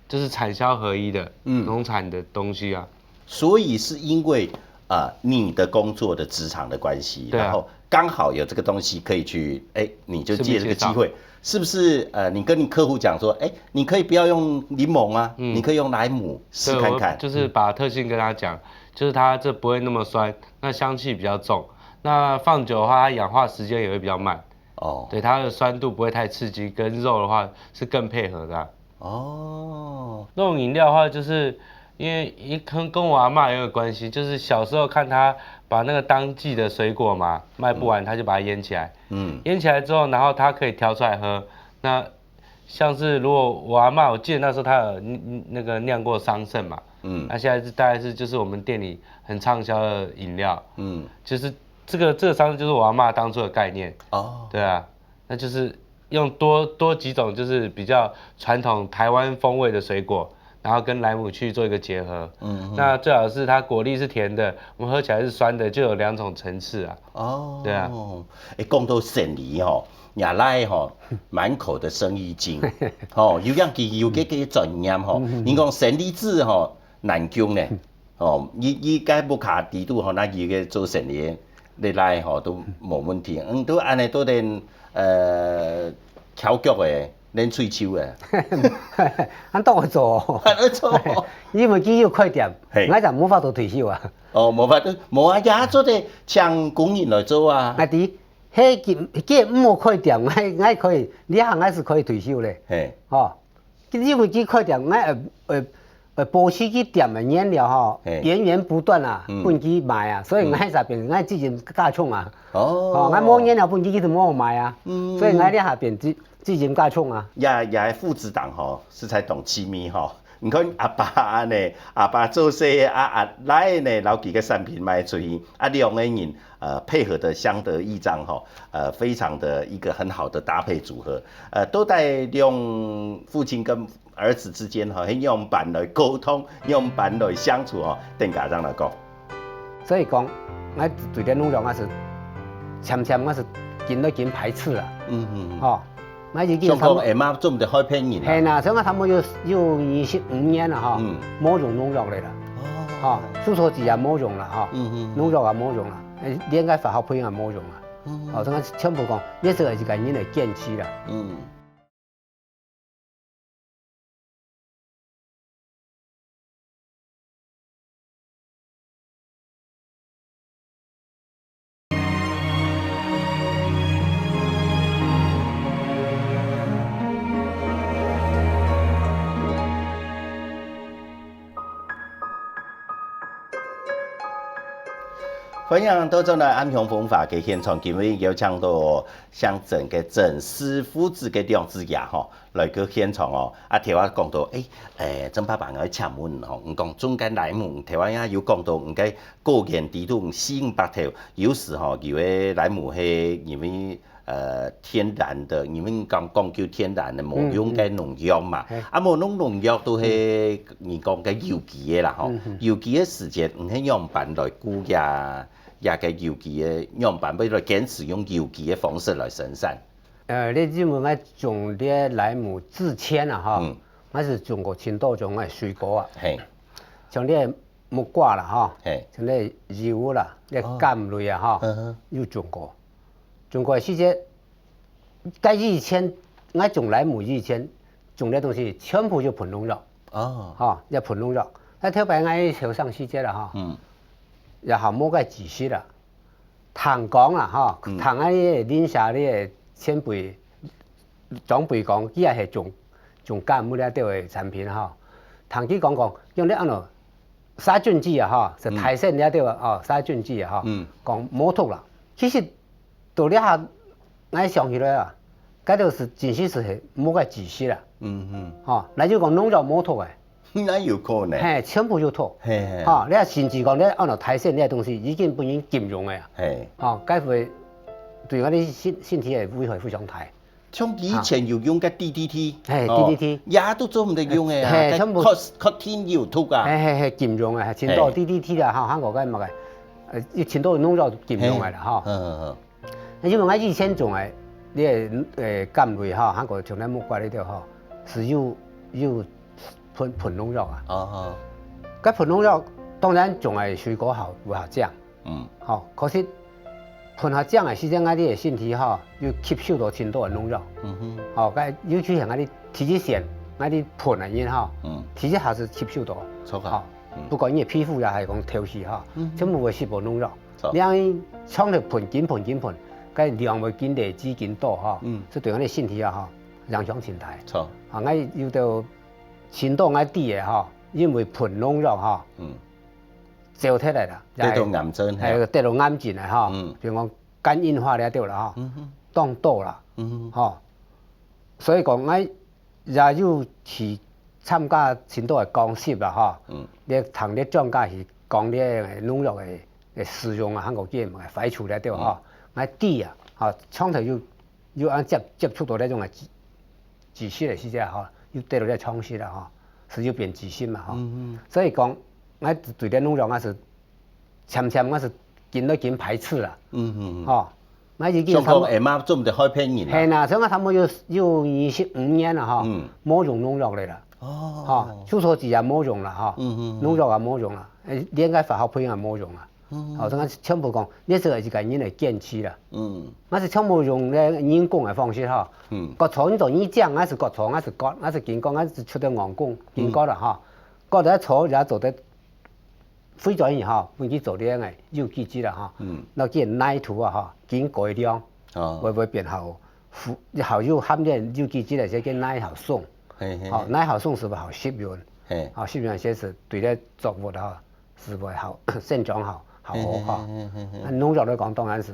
就是产销合一的，嗯。农产的东西啊。所以是因为，呃，你的工作的职场的关系，对啊。然后刚好有这个东西可以去，哎，你就借这个机会，顺便介绍。是不是？呃，你跟你客户讲说，哎，你可以不要用柠檬啊，嗯。你可以用莱姆试看看。对，我就是把特性跟他讲，就是它这不会那么酸，那香气比较重，那放久的话，它氧化时间也会比较慢。哦。对，它的酸度不会太刺激，跟肉的话是更配合的啊。 哦。那种饮料的话，就是因为也跟，跟我阿嬷也有关系，就是小时候看她把那个当季的水果嘛，卖不完，嗯。她就把它腌起来。嗯。腌起来之后，然后她可以调出来喝，那像是如果我阿嬷，我记得那时候她有那个酿过桑葚嘛，嗯，那现在是大概是就是我们店里很畅销的饮料，嗯，就是这个这个桑葚就是我阿嬷当初的概念，哦，对啊，那就是用多多几种就是比较传统台湾风味的水果，然后跟莱姆去做一个结合，嗯，那最好是它果粒是甜的，我们喝起来是酸的，就有两种层次啊，哦，对啊，哎，讲到生理吼，也来吼，满口的生意经，吼，有样佢有个个专业吼，你讲生理字吼，难讲呢，哦，你你该不卡底肚吼，那有个做生理的，你来吼都无问题，嗯，都安尼都能呃巧脚的，能吹手的，俺当会做，安尼做，因为佢有开店，嘿俺就无法度退休啊。哦，无法度，无啊，也做得请工人来做啊，啊，对。 嘿，佢佢毋好开店，我我可以，你行我是可以退休咧。嘿，吼，因为佢开店，我呃呃呃，保持佢店的原料吼，嘿源源不断啊，嗯分佢卖啊，所以我才变，我资金加重啊。哦，吼，我无原料分佢，佢就无好卖啊，嗯所以我这下变资资金加重啊。也也父子档吼，实在当亲密吼。你看阿爸安尼，阿爸做事啊，阿倈呢，摎佢个产品卖出去，啊，两个人呃配合的相得益彰吼，呃，非常的一个很好的搭配组合。呃，到底两父亲跟儿子之间吼，係仰般来沟通，仰般来相处吼，等下正来讲。所以讲，我对这农场我是漸漸我是紧都紧排斥了，嗯嗯，吼，我已经像差不多讲阿妈做毋得害骗人啊。嘿呐，所以我差不多有有二十五年了哈，嗯无用农药了啦，哦，哈，除草剂也无用了哈，嗯嗯农药也无用了，哎，连个化学品也无用了，嗯哦，所以全部讲，也是一个人的坚持了。嗯。欢迎倒转来暗香风华个现场，今日邀请到乡镇个陈氏父子个两子爷吼，来个现场哦。啊，头下讲到，诶，诶，曾爸爸，我请问吼，你讲种个莱姆，头下也有讲到，你个果园底肚四五百头，有时吼，有个莱姆係因为呃天然的，因为讲讲究天然的，无用个农药嘛。嘿啊，无用农药都係你讲个有机个啦吼。嗯嗯有机个时节，你係仰般来顾呀？也个有机个样板，为了坚持用有机个方式来生产。呃，你认为我种这莱姆之前啊，哈，嗯我是种过真多种个水果啊，嘿，像这木瓜啦，哈，嘿，像这柚啦，这柑类啊，哈，嗯哼有种过。种过时节，在以前，我种莱姆以前，种的东西全部就喷农药，哦，哈，要喷农药。那特别我后生时节了哈，嗯，也好无个知识啦。听讲啦，哈，嗯听啊，你个邻舍你个前辈、长辈讲，佢也系种种柑物了对个产品哈。听佢讲讲，用咧安怎杀菌剂啊，哈，是嗯杀菌了对个哦，杀菌剂啊，哈，嗯讲无毒啦。其实到了下，我想起来啊，该都是真实是无个知识啦，嗯哈，那就讲农药无毒个，嗯，那有可能。嘿，全部有毒。嘿嘿，哈，你啊，甚至讲你安到大山，你个东西已经分人禁用个啊。嘿，哈，该会对我哋身身体个危害非常大。像以前有用个 D D T，嘿哦，D D T 也都做毋得用个啊，嘿，该全部确确定有毒啊。嘿嘿嘿，禁用个，全部嘿 D D T 啦，哈，韩国个么个，呃，一全部农药禁用个啦，哈。嗯嗯那因为我以前种个，你个呃柑类哈，韩国像咱木瓜里头哈，是有有喷喷农药啊。嗯，哦，该喷农药当然种个水果好有好种，嗯吼，可是喷好种个时间，啊，你个身体吼，又吸收到真多个农药，嗯哼，吼，该尤其像啊你第一线，啊你喷个人吼，嗯，第一下是吸收到，错啊吼，嗯不管你个皮肤也还是讲头皮吼嗯，全部会吸收农药错。你像长期喷紧喷紧喷，该量会紧累积紧多吼，嗯这对我哋身体啊吼，影响真大。错，啊，我有到真多我知个吼，因为喷农药吼，嗯，走脱来啦，得到癌症，哎，得到癌症个吼，嗯比如讲肝硬化了对啦吼，嗯哼，当多啦，嗯哼，吼，所以讲我也有去參加盡多个講習啦吼。嗯。你聽你專家去講你个農藥个个使用啊，還有佢个壞處了對吼。嗯。𠊎知啊，吼，從頭有有恁接接觸到這種个知知識个時節吼，有得到這常識啦吼，係有變知識嘛吼。嗯嗯。所以講，𠊎對這農藥𠊎係 漸漸𠊎係緊來緊排斥啦。嗯嗯嗯。吼，𠊎已經差不多，想講下嘛做毋得害別人啦。係啦，所以𠊎差不多有有二十五年啦吼，嗯。無用農藥个啦。哦。吼，除草劑也無用啦吼，嗯嗯嗯。農藥也無用啦，誒，連該化學品也無用啦。嗯嗯。吼，所以𠊎全部講，這係一個人个堅持啦。嗯。𠊎係全部用咧人工个方式吼。嗯。割草你做你種，𠊎係割草，𠊎係割，𠊎係緊割，𠊎係出到硬工，緊割啦吼。割了草也做得 非轉移吼，分佢做這樣个有機質啦吼，嗯。那佢泥土啊吼，緊改良，哦。會會變好，好有含點有機質个，這个泥好鬆，嘿嘿嘿。吼，泥好鬆係會好濕潤，嘿。吼，濕潤這係對這作物吼，係會好生長好，好好吼。嘿嘿嘿嘿嘿。啊，農藥來講，當然係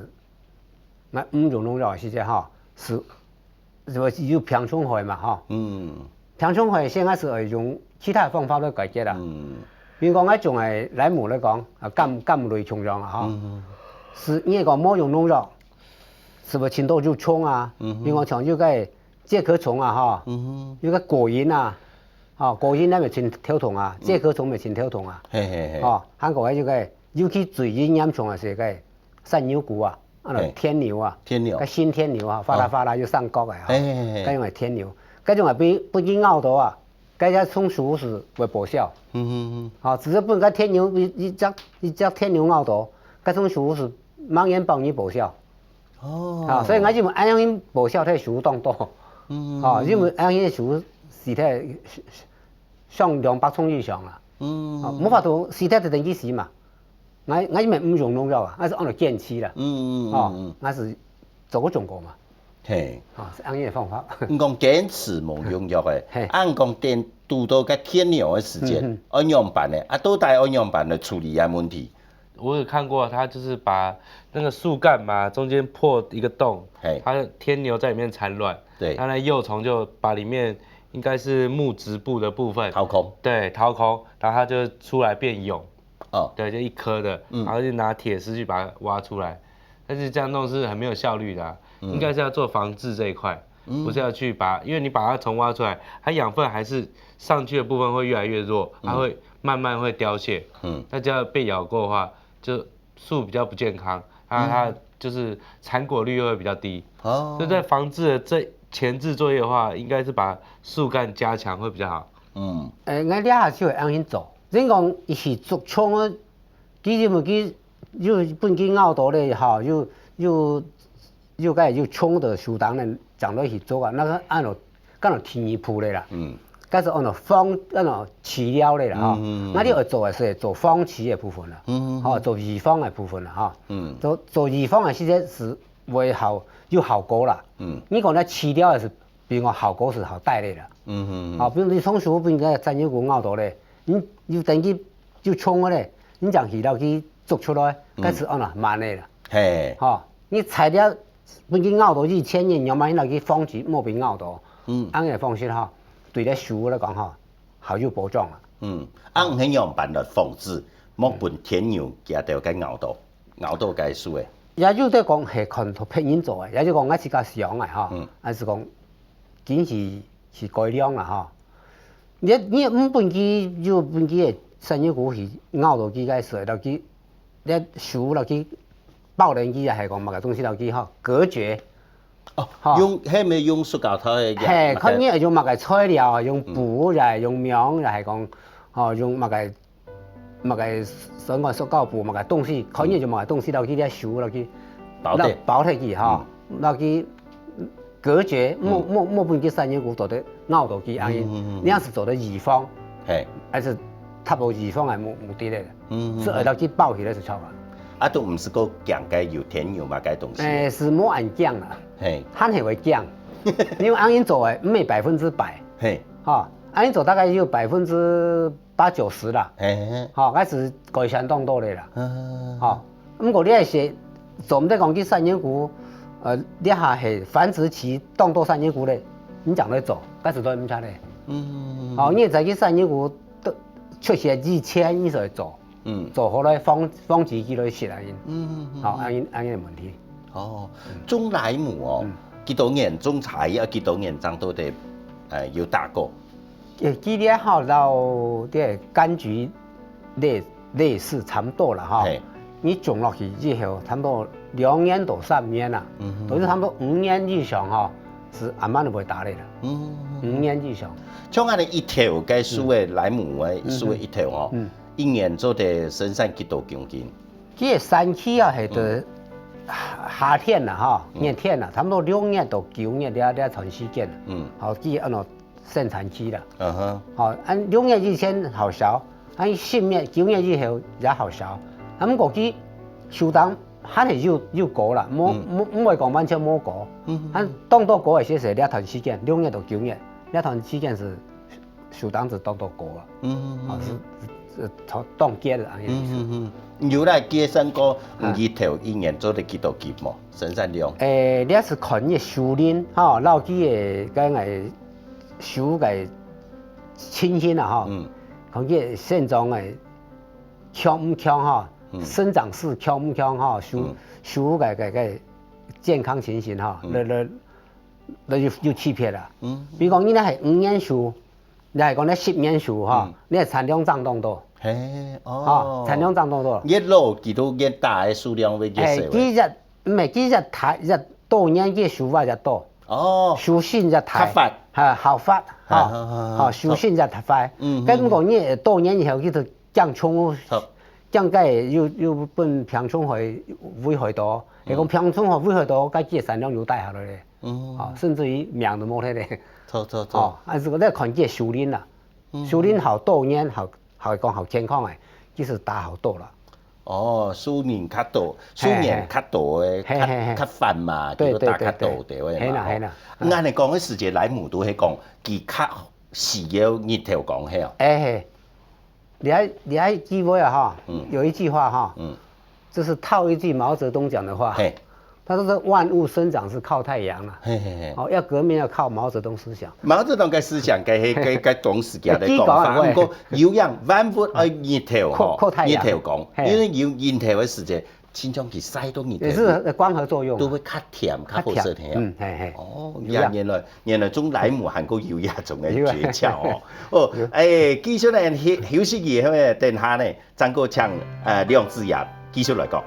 ，𠊎毋用農藥个時節吼，係 係有病蟲害嘛吼。嗯。病蟲害現在係愛用其他方法來解決啦。嗯。比如講，𠊎種个蘭姆來講，啊，柑柑類共樣啊吼。嗯。係你講無用農藥，係毋係盡多有蟲啊？嗯哼。比如講像有个介殼蟲啊吼，嗯哼。有个果蠅啊，吼，果蠅該乜盡頭痛啊，嗯。介殼蟲乜盡頭痛啊。嘿嘿嘿。吼，還過个有个，尤其最嚴重个係个 山牛股啊，啊，嘿。天牛啊，天牛。該新天牛啊，發啦發啦又上角个啊，嘿嘿嘿嘿。該種个天牛，該種个分分佢咬到啊，該隻松鼠係會報銷。嗯嗯嗯。吼，只係分該天牛一一隻一隻天牛咬到，該松鼠係滿年包你報銷。哦。啊，所以𠊎認為恁樣報銷忒樹當多。嗯嗯嗯。吼，因為恁樣樹死忒上兩百種以上啊。嗯。吼，無法度死忒就等於死嘛。 𠊎𠊎因為毋用農藥啊，𠊎係按照堅持啦。嗯嗯嗯。吼，嗯。𠊎係做過種過嘛。嘿。吼，係恁樣个方法。你講堅持無用藥个，嘿。啊，你講電堵到該天牛个時節，嗯嗯。愛仰般呢？啊，到底愛仰般來處理啊問題？我有看過，他就是把那個樹幹嘛，中間破一個洞，嘿。它的天牛在裡面產卵，對。它那幼蟲就把裡面應該是木質部的部分，掏空。對，掏空，然後它就出來變蛹。 哦。對，就一顆的，嗯。然後就拿鐵絲去把它挖出來。但是這樣弄是很沒有效率的啊，嗯。應該是要做防治這一塊，嗯。不是要去把，因為你把它蟲挖出來，它養分還是上去的部分會越來越弱，嗯。它會慢慢會凋謝。嗯。那這樣被咬過的話，就樹比較不健康，它，嗯。它就是產果率又會比較低。哦。所以在防治的這前置作業的話，應該是把樹幹加強會比較好。嗯。誒，𠊎這下就會恁樣做。 人講佢係捉蟲个，佢因為佢又分佢咬到咧吼，又又又該又蟲个樹頂咧，正落去捉啊，那個恁樣，敢若第二步咧啦。嗯。該係按照防，按照治療咧啦吼。嗯嗯嗯。該你愛做个係做防治个部分啦，嗯嗯嗯。吼，做預防个部分啦吼。嗯。做做預防个時節係會好有效果啦。嗯。你講該治療个係 比如講效果係好大个啦。嗯嗯嗯。吼，比如你松鼠分該山羊牯咬到咧，你又等佢又蟲个咧，你正去摎佢捉出來，嗯。該係按呢慢个啦。嘿。吼，你材料分佢咬到以前，你慢慢摎佢防止莫分咬到。嗯。恁樣个方式吼，對這樹來講吼，還有保障啊。嗯，恁樣仰般來防止，莫分天牛佢兜个咬到，咬到該樹个。也有得講係看別人做个，也就講𠊎自家想个吼，嗯。還係講 緊去去改良啦吼。你你毋分佢，又分佢个山羊牯去咬到佢个水，摎佢，你樹摎佢包等佢，也係講麼个東西摎佢吼，隔絕。哦，吼。用，係毋係用塑膠袋个？嘿，麼个？看你係用麼个材料啊，用布也係用棉也係講，吼，用麼个 麼个相關塑膠布，麼个東西，看你就麼个東西，摎佢个樹，摎佢包忒。摎包忒佢吼，嗯。摎佢隔絕，莫，嗯。莫，莫分佢山羊牯做得咬到佢，恁樣，嗯，嗯，嗯，嗯。恁樣係做得預防，嘿。還係達到預防个目，目的咧。嗯，嗯，嗯。所以摎佢包起來就著啊。啊，都毋係講驚該有天牛麼个東西。誒，係無恁驚啦。嘿。還係會驚，因為恁樣做个，毋係百分之百。嘿。吼，恁樣做大概有百分之 八九十啦。嘿嘿嘿。吼，該係改善當多咧啦。嗯。吼，毋過你還係做毋得講去山羊牯，呃，這下係繁殖期當多山羊牯咧，你正來做，該時都毋曉得。嗯，哦，你在去山裡肚出現以前，你就會做，嗯，做好來放放自己來食啊，嗯，好，恁恁个問題。哦，種萊姆哦，幾多年種茶葉，幾多年正到得，呃，有打果？誒，佢這下到這柑橘類類似差不多了哈。你種落去以後，差不多兩年到三年啊，都是差不多五年以上哈，是慢慢就會打果了。五年以上。像恁樣一頭个樹个萊姆个樹个一頭哦，一年做得生產幾多公斤？佢个產期啊，係到夏天啦哈，熱天啦，差不多六月到九月這這段時間。嗯，好，佢恁樣 生產期啦。嗯哼，好，恁六月以前好銷，恁十月、九月以後也好銷。啊，毋過佢收成還係有有果啦，無無毋會講完全無果。嗯，恁當多果个時節，這段時間，六月到九月，這段時間係收成係當多果啊。嗯，哦，係係當當結个恁樣意思。嗯嗯，有來計算過，你一頭一年做得幾多斤無？生產量？誒，這係看你个樹齡吼，摎佢个該个 樹个情形啊吼，嗯，看佢生長个強毋強吼，生長勢強毋強吼，樹樹个个个健康情形吼，來來來有有區別啦。嗯，比如講你若係五年樹，你係講你十年樹吼，你个產量正當多。嘿，哦，產量正當多。越老，佢都越大个數量會越少。誒，佢越毋係佢越大越多年个樹啊越多。 哦，樹性較大，較發，哈，好發，哈，哈哈哈，哈，樹性較大。嗯，該毋過你多年以後，佢就降重，降个又又分病蟲害危害到，係講病蟲害危害到，該佢个產量又低下來咧。嗯，啊，甚至於命都無忒咧。著著著，哦，啊，這個愛看佢个樹齡啦，樹齡好多年好 好講好健康个，其實打好多啦。哦，樹年較多，樹年較多个，較較闊嘛，對對對，打較多个位嘛。係啦係啦。恁樣講个時節，萊姆都係講佢較需要日頭光係哦。誒嘿，你還你還記得啊哈？有一句話哈，嗯，這是套一句毛澤東講的話。嘿， 他說這萬物生長是靠太陽啊，嘿嘿嘿，哦，要革命要靠毛澤東思想。毛澤東个思想，該係該該當時佢个講法，毋過有影萬物愛日頭吼，靠太陽，日頭光，因為有日頭个時節，親像佢曬到日頭，也是光合作用，都會較甜較好食个。嗯，嘿嘿，哦，原來原來種萊姆還過有這種个訣竅哦。哦，誒，繼續來休休息以後呢，等下呢，正過請呃梁子陽繼續來講。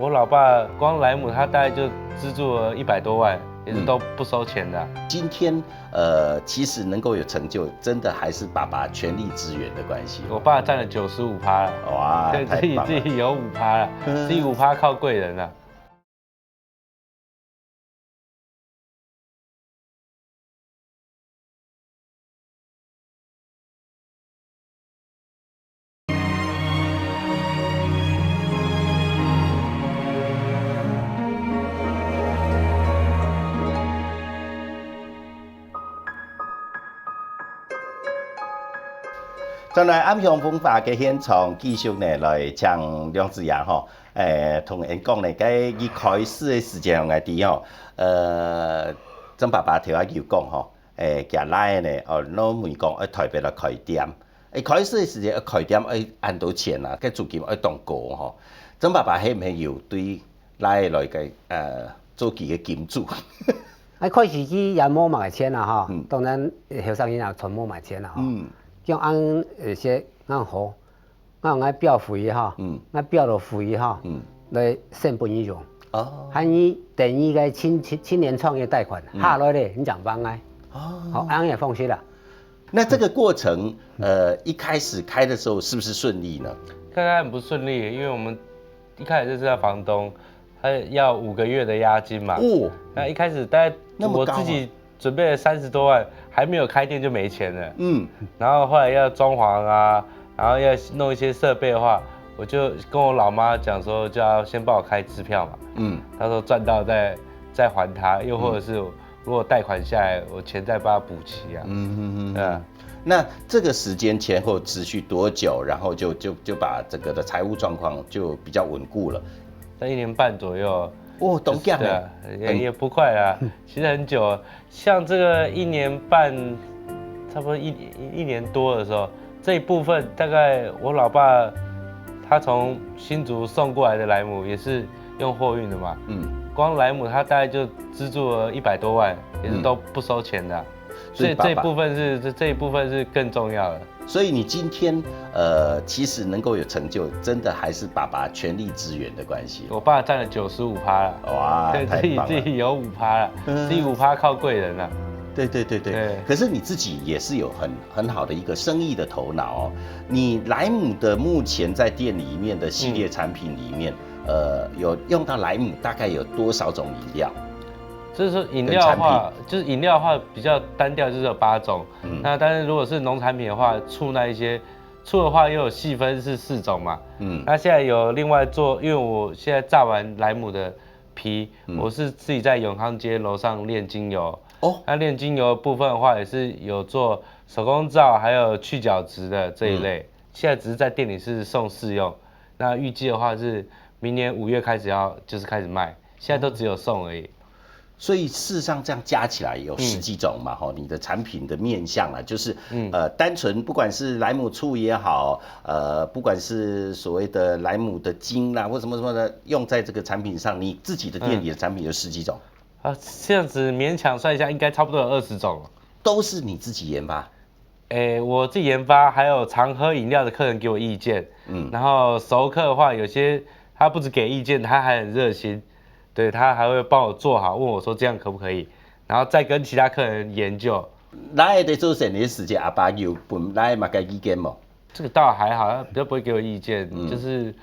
我老爸光萊姆他大概就資助了一百多萬，也是都不收錢的啊。今天呃，其實能夠有成就，真的還是爸爸全力支援的關係。我爸佔了九十五趴了，哇，所以自己太棒了。自己有五趴了，自己五趴靠貴人啊。 轉來暗香風華个現場，繼續呢來請梁子陽吼，誒，同𠊎講呢，該一開始个時間𠊎知吼，呃，曾爸爸頭下有講吼，誒，厥倈仔呢，哦，摎𠊎講愛台北來開店， 誒，開始个時節，開店愛恁多錢啊，該租金愛當高吼。曾爸爸係毋係有對倈仔來个，呃，做佢个金主？啊，開始佢也無麼个錢啊吼，當然後生人也賺無麼个錢啊吼。嗯，像恁，呃，些恁好，𠊎愛標會吼，𠊎標到會吼，來先分佢用。哦，還有等於个青青青年創業貸款下來咧，你正還𠊎。哦，好，恁樣个方式啦。 那這個過程，呃，一開始開的時候是不是順利呢？剛開始很不順利，因為我們一開始認識到房東，他要五個月的押金嘛。哦，那一開始大概那麼高啊。我自己準備了三十多萬，還沒有開店就沒錢了。嗯，然後後來要裝潢啊，然後要弄一些設備的話，我就跟我老媽講說，叫她先幫我開支票嘛。嗯，她說賺到再再還她，又或者是 如果貸款下來，我錢再幫他補齊啊。嗯嗯嗯。對啊。那這個時間前後持續多久，然後就就就把整個的財務狀況就比較穩固了？在一年半左右，哦，当遽呢，对啊，也也不快啊，其实很久了，像这个一年半，差不多一一年多的时候，这一部分大概我老爸他从新竹送过来的莱姆也是用货运的嘛，嗯，光莱姆他大概就资助了一百多万，也是都不收钱的啊，所以这一部分是这这一部分是更重要的。所以你今天呃，其实能够有成就，真的还是爸爸全力支援的关系。我爸占了九十五趴了，哇，对，自己自己有五趴了，自己五趴靠贵人了。对对对对。可是你自己也是有很很好的一个生意的头脑哦。你莱姆的目前在店里面的系列产品里面，呃，有用到莱姆大概有多少种饮料？就是说饮料的话，就是饮料的话比较单调，就是有八种。嗯，那但是如果是农产品的话，醋那一些，醋的话又有细分是四种嘛。嗯，那现在有另外做，因为我现在榨完莱姆的皮，我是自己在永康街楼上炼精油。哦，那炼精油的部分的话，也是有做手工皂，还有去角质的这一类。现在只是在店里是送试用，那预计的话是明年五月开始要就是开始卖，现在都只有送而已。所以事实上这样加起来有十几种嘛，吼，你的产品的面向啊，就是呃，单纯不管是莱姆醋也好，呃，不管是所谓的莱姆的精啦，或什么什么的，用在这个产品上，你自己的店里的产品有十几种，啊，这样子勉强算一下，应该差不多有二十种。都是你自己研发？诶，我自己研发，还有常喝饮料的客人给我意见。嗯，然后熟客的话，有些他不止给意见，他还很热心，对，他还会帮我做好，问我说这样可不可以，然后再跟其他客人研究。来的做生意时节，阿爸有分来嘛个意见无？这个倒还好，他比较不会给我意见，就是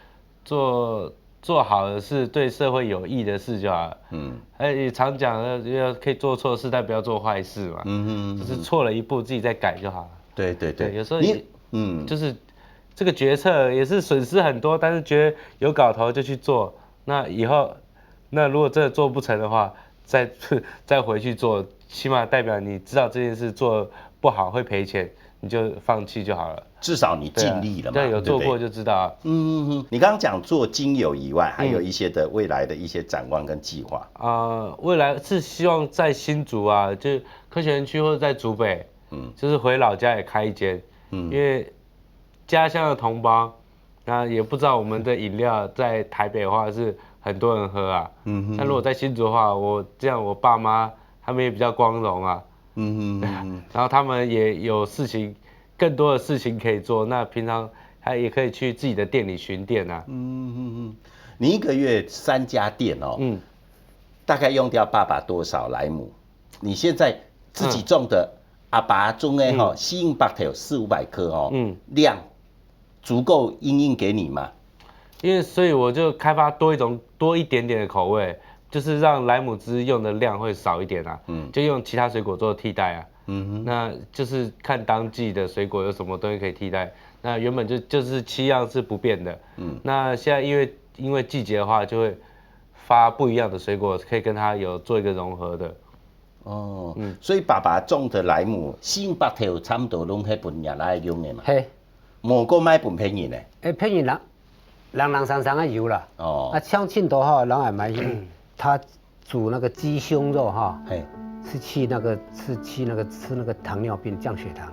做做好的事，对社会有益的事就好了。嗯，哎，也常讲的，要可以做错事，但不要做坏事嘛。嗯哼，就是错了一步，自己再改就好了。对对对，有时候你嗯，就是这个决策也是损失很多，但是觉得有搞头就去做。那以后，那如果真的做不成的话，再再回去做，起码代表你知道这件事做不好会赔钱，你就放弃就好了。至少你尽力了嘛，对，有做过就知道。嗯，你刚刚讲做精油以外，还有一些的未来的一些展望跟计划。呃，未来是希望在新竹啊，就科学园区或者在竹北，嗯，就是回老家也开一间，嗯，因为家乡的同胞，那也不知道我们的饮料在台北的话是很多人喝啊，嗯，那如果在新竹的话，我这样我爸妈他们也比较光荣啊，嗯，然后他们也有事情。更多的事情可以做，那平常他也可以去自己的店里巡店啊。嗯嗯嗯，你一个月三家店哦，嗯，大概用掉爸爸多少莱姆？你现在自己种的，阿爸种的吼，四五百头，四五百棵哦，嗯，量足够供应给你吗？因为所以我就开发多一种多一点点的口味，就是让莱姆汁用的量会少一点啊，嗯，就用其他水果做替代啊。嗯，那就是看当季的水果有什么东西可以替代。那原本就就是七样是不变的，嗯，那现在因为因为季节的话，就会发不一样的水果，可以跟它有做一个融合的。哦，嗯，所以爸爸种的莱姆，四百头差不多拢系分人来用的嘛。嘿，无个卖分别人呢。哎，别人啦，人人常常也有啦。哦，啊，像青島哈，人也买，他 煮那个鸡胸肉哈，嘿，是去那个是去那个吃那个糖尿病降血糖，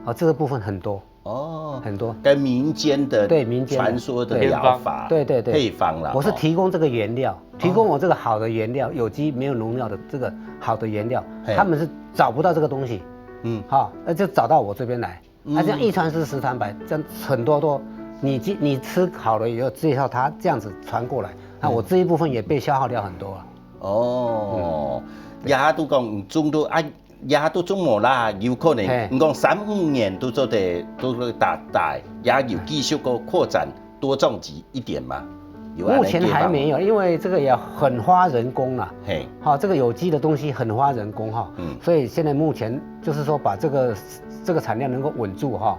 哦，这个部分很多哦，很多跟民间的对民间传说的疗法，对对对配方啦，我是提供这个原料，提供我这个好的原料，有机没有农药的这个好的原料，他们是找不到这个东西，嗯，好，那就找到我这边来。 那这样一传十，十传百，这样很多都，你你吃好了以后，介绍他这样子传过来，那我这一部分也被消耗掉很多了。哦，也都讲种到啊，也都种无啦，有可能，你讲三五年都做得都做得大大，也有继续个扩展多种几一点嘛。 目前还没有，因为这个也很花人工啦。嘿，好，这个有机的东西很花人工哈，嗯，所以现在目前就是说把这个这个产量能够稳住哈，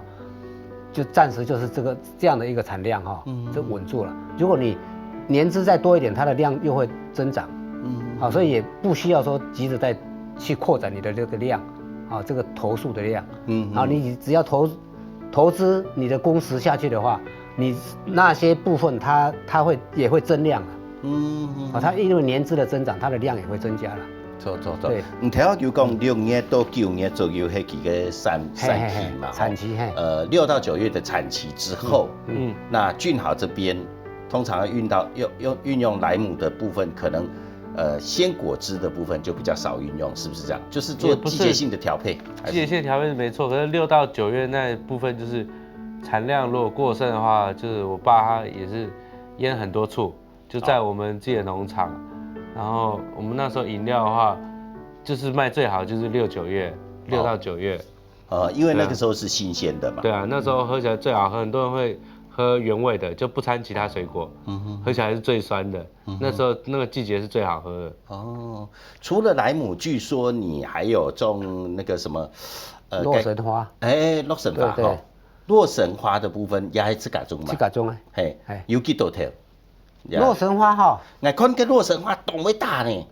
就暂时就是这个这样的一个产量哈，嗯，就稳住了。如果你年资再多一点，它的量又会增长，嗯，好，所以也不需要说急着再去扩展你的这个量，啊，这个投诉的量，嗯，啊，你只要投投资你的工时下去的话，你那些部分它它会也会增量啊。嗯，啊，它因為年資的增長，它的量也會增加了。錯錯錯。對，你頭先有講六月到九月左右，係幾個產產期嘛，產期嘿。呃，六到九月的產期之後，嗯，那俊豪這邊通常要運到用用運用萊姆的部分，可能呃鮮果汁的部分就比較少運用，是不是這樣？就是做季節性的調配。季節性調配是沒錯，可是六到九月那部分就是產量如果過剩的話，就是我爸他也是醃很多醋。 就在我們自己的農場，然後我們那時候飲料的話，就是賣最好就是六九月，六到九月。呃，因為那個時候是新鮮的嘛。對啊，那時候喝起來最好喝，很多人會喝原味的，就不摻其他水果，喝起來是最酸的。那時候那個季節是最好喝的。哦，除了萊姆，據說你還有種那個什麼，呃，洛神花，哎，洛神花哈，洛神花的部分也係自家種嘛？自家種啊。嘿，有幾多頭？ 洛神花哈，來看个洛神花當會大呢。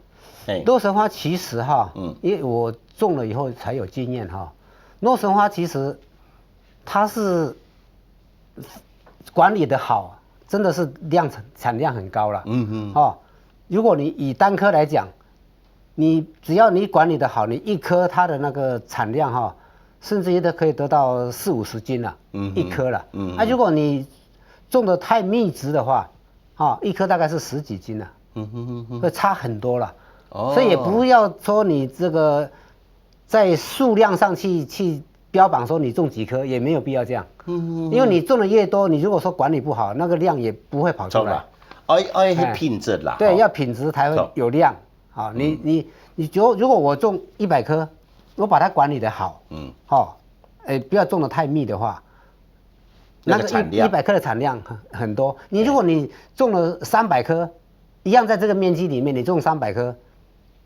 洛神花其實哈，嗯，因為我種了以後才有經驗哈。洛神花其實它是管理的好，真的是量產產量很高了。嗯嗯。哦，如果你以單棵來講，你只要你管理的好，你一棵它的那個產量哈，甚至於都可以得到四五十斤了，嗯，一棵了。嗯，啊，如果你種的太密集的話， 哈，一棵大概是十幾斤啊，嗯哼哼哼，会差很多了。哦，所以也不要说你这个在数量上去去标榜说你种几棵，也没有必要这样。嗯哼哼，因为你种的越多，你如果说管理不好，那个量也不会跑出来。哎哎，品质啦，对，要品质才会有量。好，你你你就如果我种一百棵，我把它管理的好，嗯，好，哎，不要种的太密的话， 那个一百棵的产量很很多。你如果你种了三百棵，一样在这个面积里面，你种三百棵，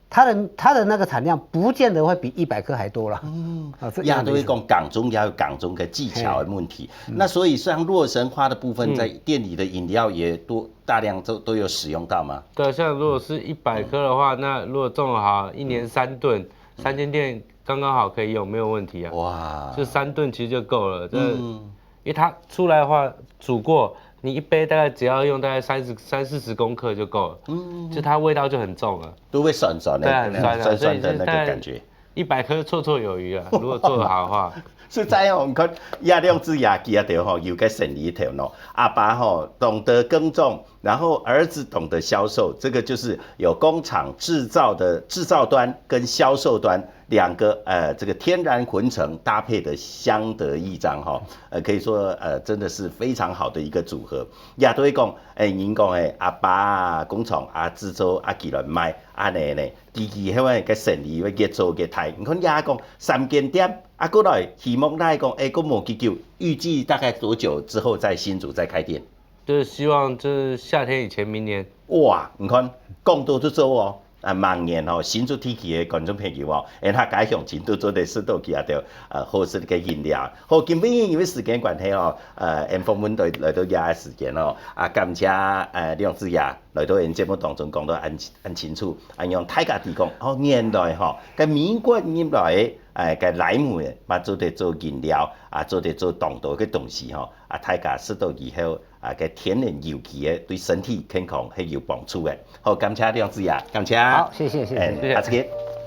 它的它的那个产量不见得会比一百棵还多了。嗯，啊，这也都会讲耕种也有耕种个技巧的问题。那所以像洛神花的部分，在店里的饮料也多大量都都有使用到吗？对，像如果是一百棵的话，那如果种得好，一年三吨，三间店刚刚好可以用，没有问题啊。哇，就三吨其实就够了。这因为它出来的话煮过，你一杯大概只要用大概三十三四十公克就够了，嗯，就它味道就很重了，都会酸酸的，对，很酸的，酸酸的那个感觉，一百棵绰绰有余啊，如果做得好的话。是这样，你看，呀，两只牙齿啊，对吼，有个生意头脑，阿爸吼懂得耕种，然后儿子懂得销售，这个就是有工厂制造的制造端跟销售端 两个呃这个天然混成搭配的相得益彰哈，呃可以说呃真的是非常好的一个组合。也都会讲，哎，人讲哎，阿爸啊，工厂啊，制作啊，起来卖，安尼呢，佢佢迄个个生意会越做越大。你看也讲三间店，啊，过来希望来讲，哎，过无几久，预计大概多久之后在新竹再开店？就是希望就是夏天以前明年。哇，你看讲到就做哦。 啊，明年吼，新竹地區个觀眾朋友哦，因為大家鄉親都做得食到佢啊，就呃好食个飲料。好，今晡日因為時間關係哦，呃，𠊎訪問到來到這个時間哦，啊，感謝呃梁子雅來到𠊎節目當中講到恁恁清楚，啊，讓大家知講哦，原來吼，該美國入來个，哎，該萊姆嘛做得做飲料，啊，做得做當多个東西吼，啊，大家食到以後。 啊，个天然有機个，對身體健康係有幫助个。好，感謝梁子雅，感謝。好，謝謝謝謝。阿志，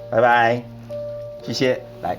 拜拜，謝謝，來。